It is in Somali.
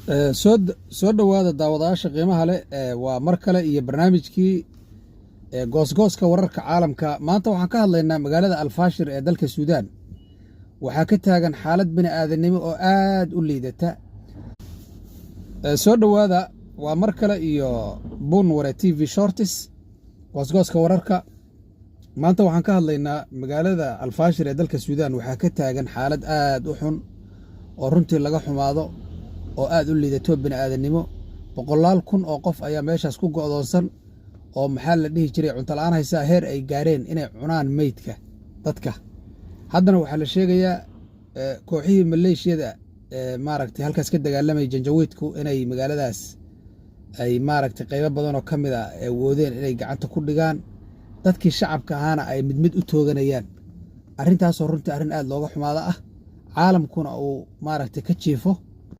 Soo dhowaada, daawadayaasha qiimaha leh. Waa mar kale iyo barnaamijkii goosgooska wararka caalamka. Maanta waxaan ka hadlaynaa magaalada Alfaashir ee dalka Suudaan. Waxaa ka taagan xaalad bini aadannimo oo aad u liidata. Soo dhowaada, waa mar kale iyo Bunware TV Shorts, goosgooska wararka. Maanta waxaan ka hadlaynaa magaalada Alfaashir ee dalka Suudaan. Waxaa ka taagan xaalad aad u xun oo runtii laga xumaado oo aad u liidato bini aadannimo. Boqolaal kun oo qof ayaa meeshaas ku go'doonsan oo, maxaa la dhihi jiray, cunto la'aan haysaa, heer ay gaareen inay cunaan meydka dadka. Haddana waxaa la sheegayaa kooxihii maleeshiyada maaragtay halkaas ka dagaalamayay, Janjawiidku, inay magaaladaas ay maaragtay qaybo badan oo ka mid a awoodeen inay gacanta ku dhigaan, dadkii shacabka ahaana ay mid mid u tooganayaan. Arrintaasoo runtii arrin aad looga xumaado ah, caalamkuna uu maaragtay ka jiifo.